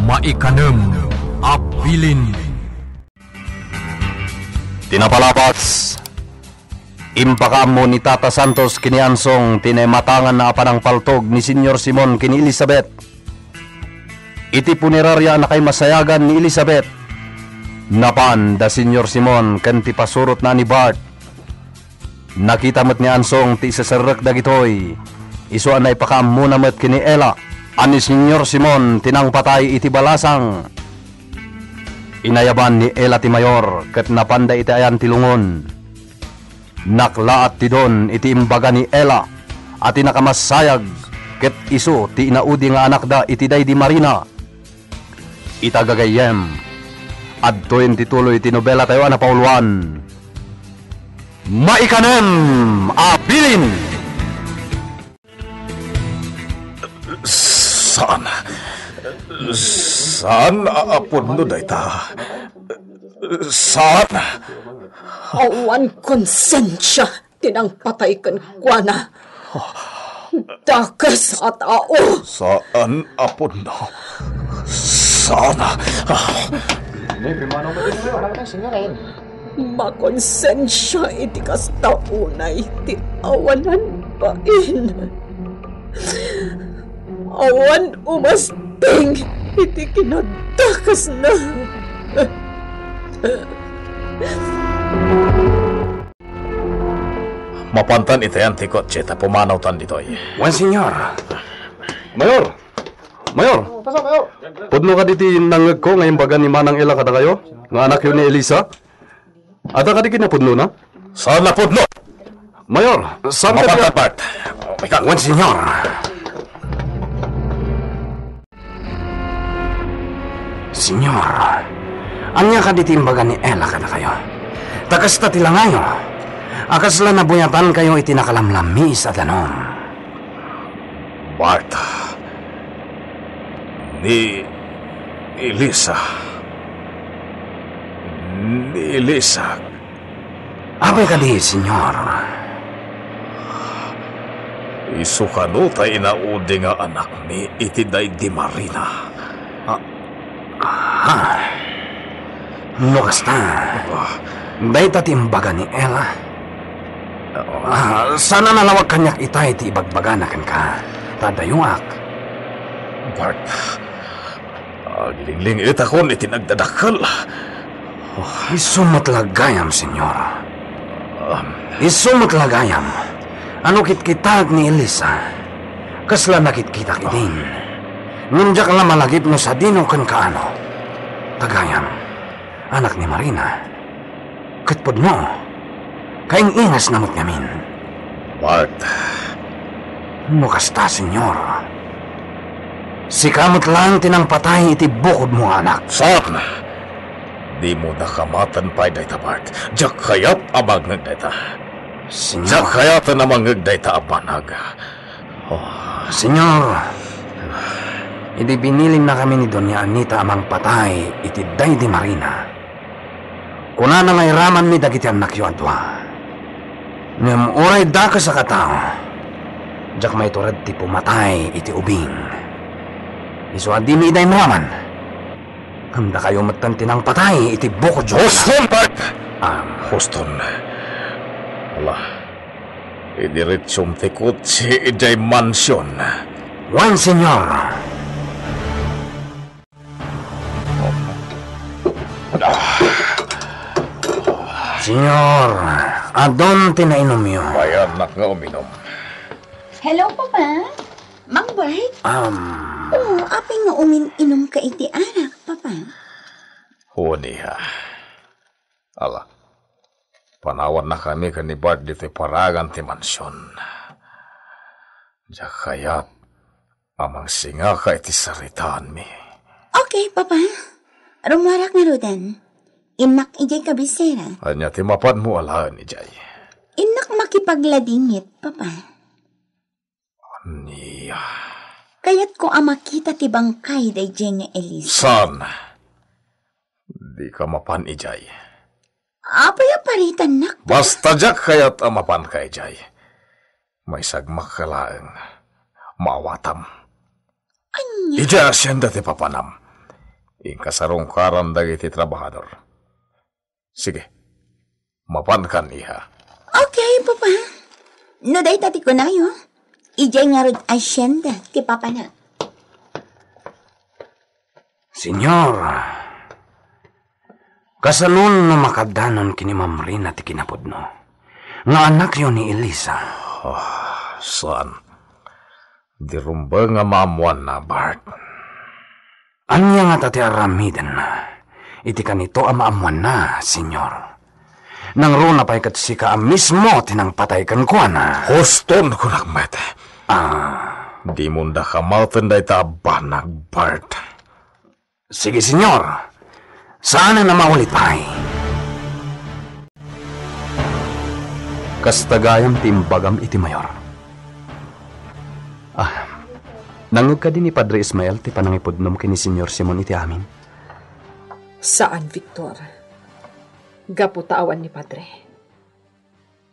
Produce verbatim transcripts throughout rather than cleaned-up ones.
Maikanem a bilin. Ti napalabas, impakaammo ni Tata Santos ken ni Ansong ti naimatanganna a panangpaltog ni Señor Simon ken ni Elizabeth. Iti puneraria a nakaimasayagan ni Elizabeth, napan da Señor Simon ken ti pasurotna a ni Bart. Nakita met ni Ansong ti iseserrek dagitoy, isu a naipakaammona met ken ni Ella a ni Señor Simon ti nangpatay iti balasang. Inayaban ni Ella ti mayor ket napanda iti ayan ti lungon. Naklaat ti don iti imbaga ni Ella a ti nakamassayag ket isu ti inaudi nga anakda iti daydi Marina. Ita gagayyem, adtoyen ti tuloy ti nobelatayo a napauluan. Maikanem a bilin. Saan. Saan a, a pudno dayta. Saan. Awan konsensia ti nangpatay kenkuana. Dakes a tao. Saan a pudno. Saan a. Makonsensia iti kasta unay ti awanan bain. Awan umasting iti kinadakesna. Mapantan itayan ti kotse ta pumanawtan ditoy. Wen, Señor. Mayor! Mayor! Pudno kadi ti nangngegko nga imbaga ni Manang Ella kadakayo nga anakyo ni Elisa? Adda kadi kinapudnona? Saan a pudno? Mayor, saan kadi a- Mapantan, Bart. Wen, Señor. Señor, ania kadi ti imbaga ni Ella kadakayo? Ta kasta ti langayo, a kasla nabuyatankayo iti nakalamlamiis a danum. Bart, ni Elisa. Ni Elisa. Apay kadi, Señor? Isu kano ta inaudi nga anakmi iti daydi Marina. Ah. Ah. No kasta, dayta ti imbaga ni Ella. Ah, saan a nalawag kaniak itay ti ibagbagana kenka, ta adayoak. Bart, aglingling-etakon iti nagdadakkel. Isu met la gayam, Señor. Isu met la gayam. A no kitkitaek ni Elisa, kasla nakitkitak idin. Ngem diak la malagip no sadino ken kaano. Ta gayam, anak ni Marina. Ket pudno, kaing-ingasna met ngamin. Bart. No kasta, Señor, sika met laeng ti nangpatay iti bukodmo nga anak. Saan! Dimo nakamaten pay dayta, Bart. Diak kayat a mangngeg dayta. Señor. Diak kayaten a mangngeg dayta a banag. Oh. Señor, idi binilinnakami ni Doña Anita a mangpatay iti daydi Marina, kunana nga iramanmi dagiti annakyo a dua. Ngem uray dakes a katao, diak maitured ti pumatay iti ubing. Isu a dimi ida inraman. Ngem dakayo metten ti nangpatay iti bukodyo. Huston, Bart! Ah, huston. Ala, idiretsum ti kotse idiay mansion. Wen, Señor. Señor, adun ti nainumyo. Bayannak nga uminum. Hello, Papa. Mang Bart? Um. Oh, apay nga umin-inumka iti arak, Papa? Wen, iha. Ala, panawannakami ken ni Bart ditoy paragan ti mansion. Diak kayat a mangsingaka iti saritaanmi. Okay, Papa. Rummuarak ngaruden. Innak idiay kabisera. Ania ti mapanmo alaen idiay? Innak makipagladingit, Papa. Ania? Kayatko a makita ti bangkay daydiay nga Elisa. Saan? Dika mapan idiay. Apay a paritannak, Papa? Basta diak kayat a mapanka idiay. Maisagmakka laeng. Maawatam. Ania? Idiay asienda ti papanam. Inkasarungkaran dagiti trabahador. Sige, mapankan, iha. Okay, Papa. No dayta ti kunayo, idiay ngarud asyenda ti papana. Senyor, kasanon no makaddanon ken ni Ma'am Rina ti kinapudno nga anakyo ni Elisa? Ah, saan? Di rumbeng a maammuanna, Bart. Ania ngata ti aramidenna iti kanito a maammuanna, Senyor? Nangruna pay ket sika a mismo ti nangpatay kenkuana. Huston, kunak met. Ah. Dimon da kamaten dayta a banag, Bart. Sige, Senyor. Saan a maulit pay. Kasta gayam ti imbagam iti mayor. Ah, nangngeg kadi ni Padre Ismael ti panangipudnom ken ni Senyor Simon iti amin? Saan, Victor. Gapu ta awan ni Padre.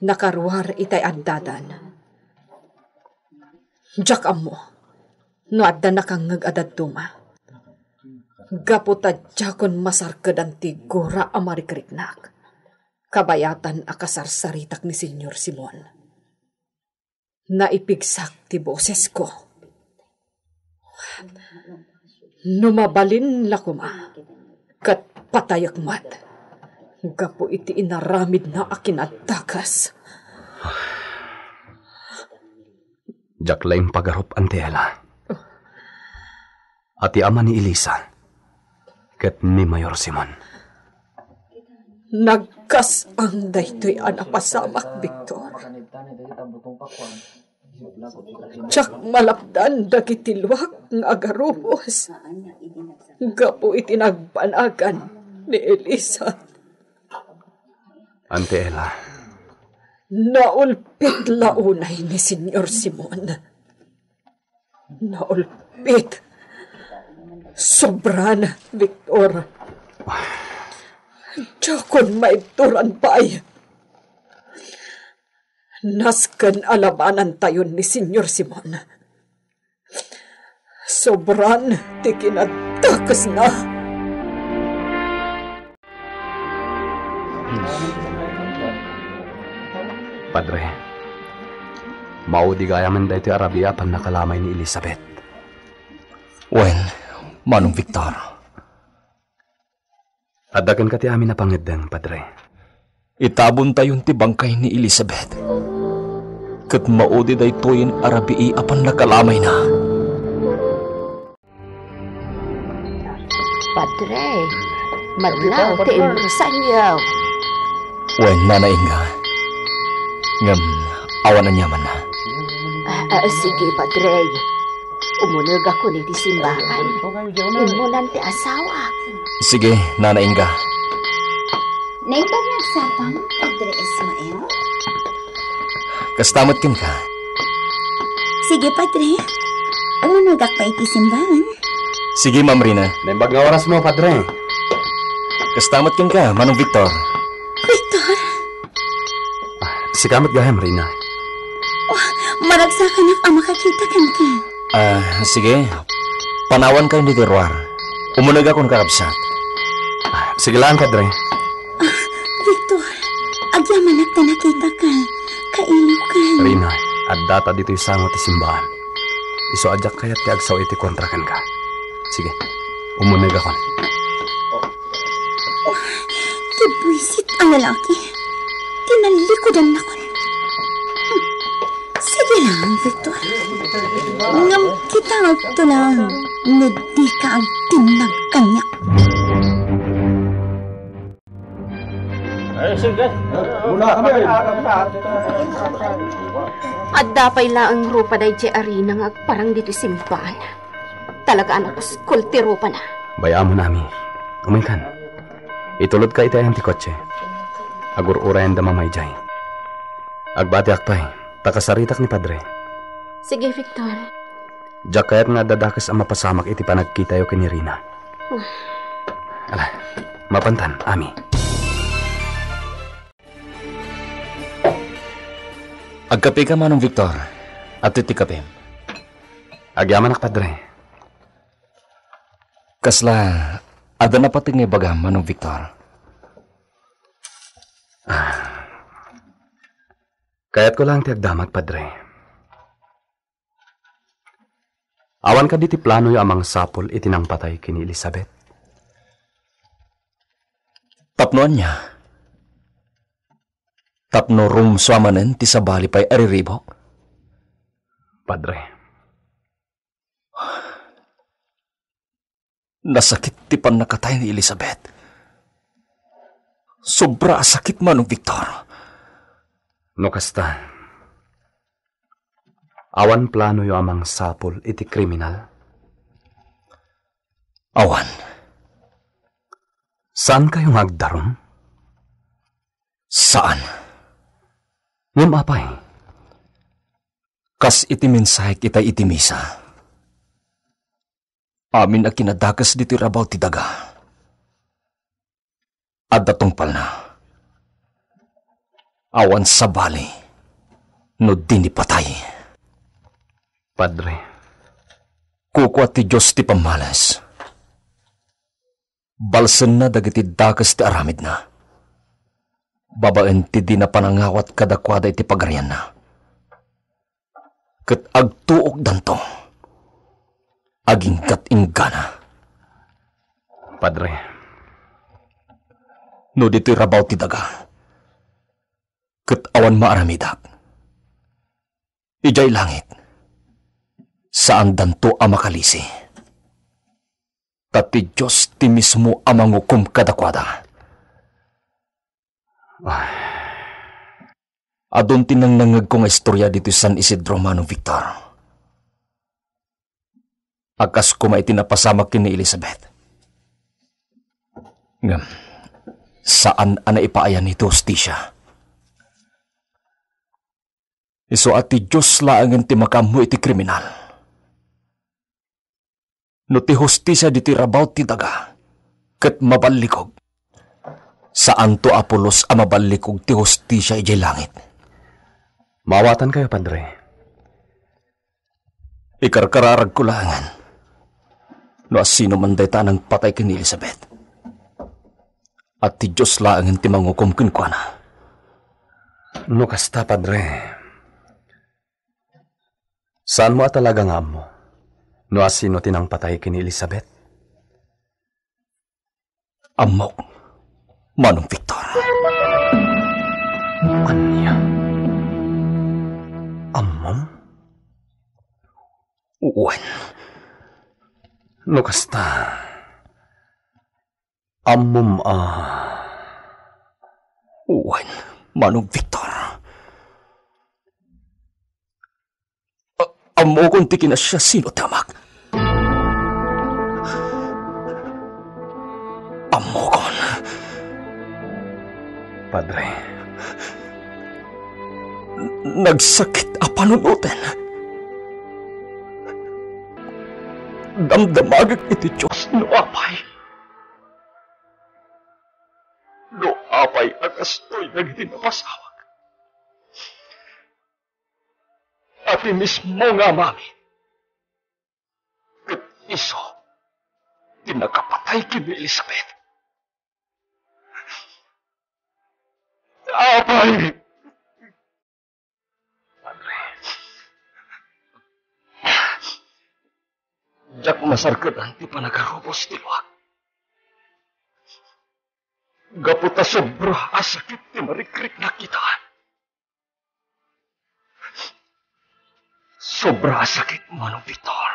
Nakaruar itay addadan. Diak ammo no adda nakangngeg a dadduma. Gapu ta diakon masarkedan ti gura a marikriknak, kabayatan a kasarsaritak ni Senyor Simon. Naipigsak ti bosesko. No mabalin la koma, ket patayek met gapu iti inaramidna a kinadakes. Diak la impagarup, Auntie Ella. A ti ama ni Elisa ket ni Mayor Simon. Nagkas-ang daytoy a napasamak, Victor. Diak malapdan dagiti luak nga agarubos gapu iti nagbanagan ni Elisa. Auntie Ella. Naulpit la unay ni Senyor Simon. Naulpit. Sobran, Victor. Diakon maibturan pay. Nasken a labanantayon ni Senyor Simon. Sobran ti kinadakesna. Padre, maudi gayamen daytoy a rabii a pannakalamay ni Elizabeth. Wen, Manong Victor. Adda kenka ti amin a pangeddeng, Padre. Itabontayon ti bangkay ni Elizabeth. Ket maudi daytoyen a rabii a pannakalamayna. Padre, madlaw ti impresanyo. Wen, Nana Inga. Ngem, awan aniamanna. Ah, ah, sige, Padre. Umunegakon iti simbahan. Immunan ti asawak. Sige, Nana Inga. Naimbag nga agsapang, Padre Ismael? Kasta met kenka. Sige, Padre. Umunegak pay iti simbahan. Sige, Ma'am Rina. Naimbag nga orasmo, Padre. Kasta met kenka, Manong Victor. Victor? Ah, sika met gayam, Rina. Oh, maragsakanak a makakita kenka. Ah, sige. Panawankayon ditoy ruar. Umunegakon, kakabsat. Ah, sige lang, Padre. Ah, Victor, agyamanak ta nakitaka. Kailiwka. Rina, addata ditoy sango ti simbahan. Isu a diak kayat ti agsao iti kontra kenka. Sige, umunegakon. Oh, ti buisit a lalaki. Tinallikudannakon. Hmm. Sige lang, Victor. Ngem kita agto lang no dika agtinnag kaniak. Adda pay laeng rupa daydiay a Rina nga agparang ditoy simbahan. Talaga a nakuskol ti rupana. Bay-amon, Ami. Umaykan. Itulodka iti ayan ti kotse. Agur-urayanda mamaydiay. Agbatiak pay, ta kasaritak ni Padre. Sige, Victor. Diak kayat nga adda dakes a mapasamak iti panagkitayo ken ni Rina. Ah. Ala, mapantan, Ami. Agkapeka, Manong Victor. Adtoy ti kapem. Agyamanak, Padre. Kasla Adda napateg nga ibagam, Manong Victor? Kayatko lang ti agdamag, Padre. Awan kadi ti planoyo a mangsapul iti nangpatay ken ni Elizabeth? Tapno ania? Tapno rumsua manen ti sabali pay a riribuk? Padre. Nasakit ti pannakatay ni Elizabeth. Sobra a sakit, Manong Victor. No kasta, awan planoyo a mangsapul iti kriminal? Awan. Saankayo nga agdarum? Saan. Ngem apay? Kas iti mensahek itay iti misa, amin a kinadakes ditoy rabaw ti daga, adda tungpalna. Awan sabali no di ni patay. Padre. Kukua ti Dios ti pammales. Balsenna dagiti dakes ti aramidna, babaen ti dina panangawat kadakuada iti pagarianna. Ket agtuokdanto aginggat-inggana. Padre. No ditoy rabaw ti daga, ket awan maaramidak, idiay langit, saandanto a makalisi. Ta ti Dios ti mismo a mangukom kadakuada. Ay. Adun ti nangnangngegko nga istoria ditoy San Isidro, Manong Victor, a kas koma iti napasamak ken ni Elizabeth. Ngem, saan a naipaayan iti hustisia. Isu a ti Dios laengen ti makaammo iti kriminal. No ti hustisia ditoy rabaw ti daga ket maballikog, saanto a pulos a maballikog ti hustisia idiay langit. Maawatankayo, Padre. Ikarkararagko laengen no asino man dayta a nangpatay ken ni Elizabeth. A ti Dios laengen ti mangukom kenkuana. No kasta, Padre, saanmo a talaga nga ammo no asino ti nangpatay ken ni Elizabeth? Ammok, Manong Victor. Ania? Ammom? Wen. No kasta, ammom a... Wen, Manong Victor. A-, ammokon ti kinasiasino ti amak. Ammokon. Padre. Nagsakit a panunoten. Damdamagek iti Dios no apay. No apay a kastoy dagiti napasawak. A ti mismo nga Amami ket isu ti nakapatay ken ni Elizabeth. Apay! Padre, diak masarketan ti panagarubos ti luak. Gapu ta sobra a sakit ti marikriknak ita. Sobra a sakit, Manong Victor.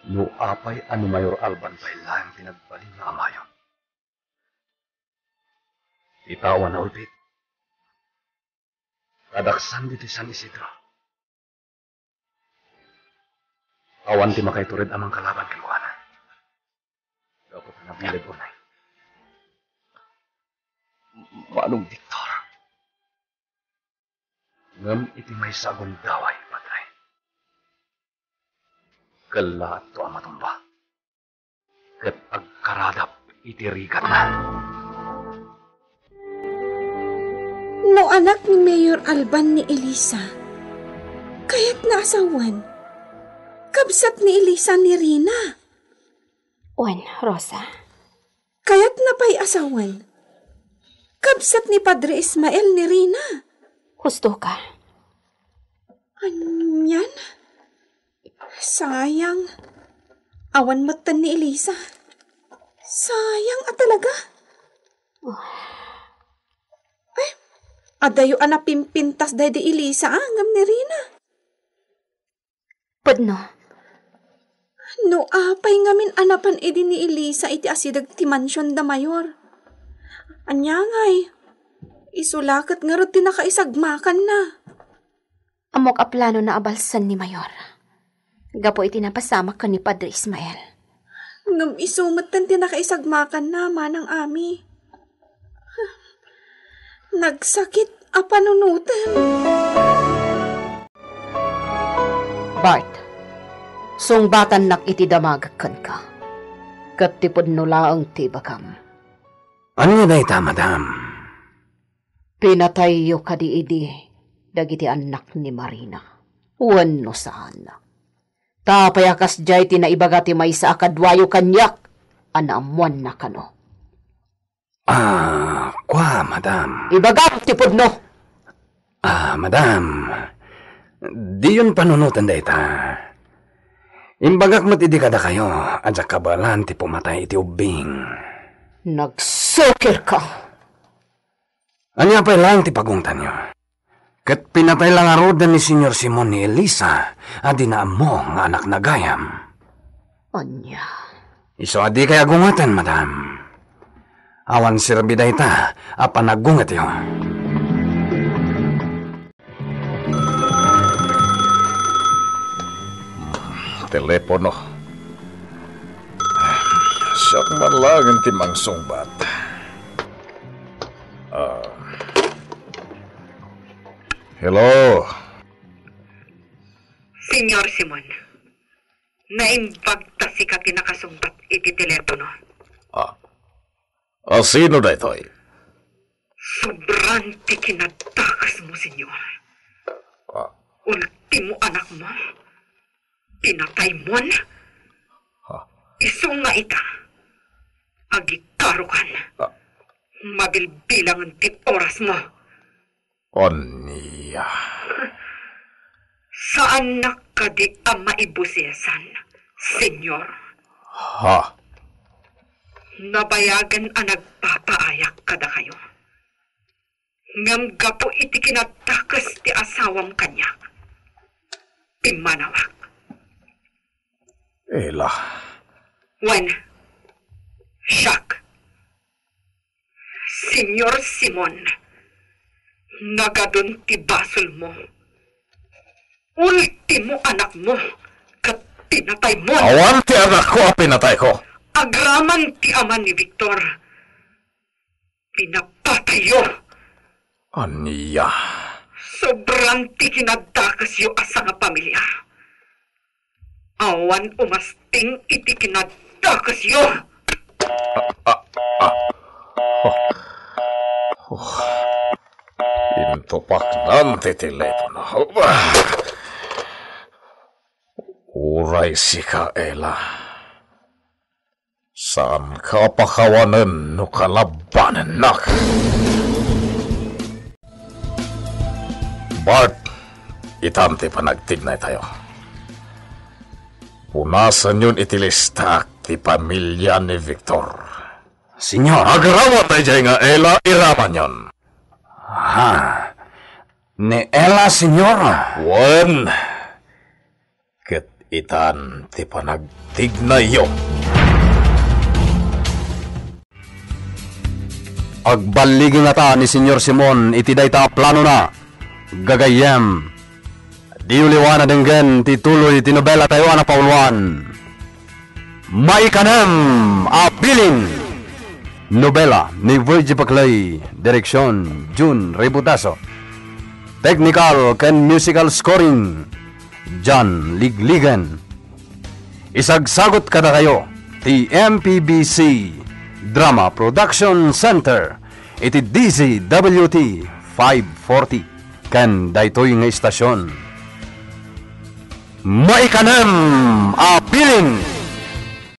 No apay a ni Mayor Alban pay laeng ti nagbalin nga amayo, ita awan naulbit. Kadaksan ditoy San Isidro. Awan ti makaitured a mangkalaban kenkuana. Gapu ta nabileg unay. Manong Victor. Ngem iti maysa a gundaway, Padre, kellaatto a matumba ket agkaradap iti rigatna. No anak ni Mayor Alban ni Elisa, Kayatna a sawen. Kabsat ni Elisa ni Rina. Wen, Rosa. Kayatna pay a sawen. Kabsat ni Padre Ismael ni Rina. Husto ka. Anian? Sayang. Awan metten ni Elisa. Sayang a talaga. Ay, adayo a napimpintas daydi Elisa, ah, ngem ni Rina. Pudno. No apay ngamin a napan idi ni Elisa iti asideg ti mansion da Mayor? Ania ngay? Isu la ket ngarud ti nakaisagmakanna. Ammok a planona a balsen ni Mayor. Gapu iti napasamak ken ni Padre Ismael. Ngem isu metten ti nakaisagmakanna, Manang Ami. Nagsakit a panunotem. Bart, sungbatannak iti damagek kenka. Ket ti pudno laeng ti ibagam. Ania dayta, madam? Pinatayyo kadi idi dagiti annak ni Marina? Wenno saan? Ta apay a kasdiay ti naibaga ti maysa a kaduayo kaniak a naammoanna kano? Ah, kua, madam. Ibagam ti pudno! Ah, madam, diyon panunoten dayta. Imbagak met idi kadakayo a diak kabaelan ti pumatay iti ubbing. Nagsukirka! Ania pay laeng ti pagungtanyo? Ket pinatay la ngaruden ni Señor Simon ni Elisa a di naammo nga anakna gayam. Ania? Isu a dikay agungaten, madam. Awan serbi dayta a panagungetyo. Telepono. Siak man laeng ti mangsungbat. Ah. Hello. Señor Simon, naimbag ta sika ti nakasungbat iti telepono. Ah. Ah, sino daytoy? Sobran ti kinadakesmo, Señor. Ah. Ultimo anakmo, pinataymon. Ah. Isu nga ita, agikarokan. Ah. Mabilbilangen ti orasmo. Ania? Saannak kadi a maibusesan, Señor? Ha? Nabayagen a nagpapaayak kadakayo. Ngem gapu iti kinadakes ti asawam kaniak, pimmanawak. Ela. Wen, siak. Señor Simon, nagadun ti basolmo. Ultimo anakmo, ket pinataymo. Awan ti anakko a pinatayko. Agraman ti ama ni Victor. Pinapatayyo. Ania? Sobran ti kinadakesyo a sangapamilia. Awan umasting iti kinadakesyo. Ah, ah, ah. Oh. Oh. Intupaknan ti telepono. Uray sika, Ela. Saanka a pakawanen no kalabanennak. Bart, itan ti panagtignaytayo. Punasenyon iti listak ti pamilia ni Victor. Señor. Agraman daydiay nga Ela, iramanyon. Ha? Ni Ela, Señor? Wen. Ket itan ti panagtignayyo. Agballigi ngata ni Señor Simon iti dayta a planona. Gagayyem, diyo liwan a denggen ti tuloy ti nobelatayo a napauluan. Maikanem a Bilin. Nobela ni Virgie Paclay, direksion Jun Ributaso. Technical ken musical scoring, John Ligligen. Isagsagut kadakayo ti M P B C Drama Production Center iti D Z W T five forty ken daytoy nga istasion. Maikanem a bilin.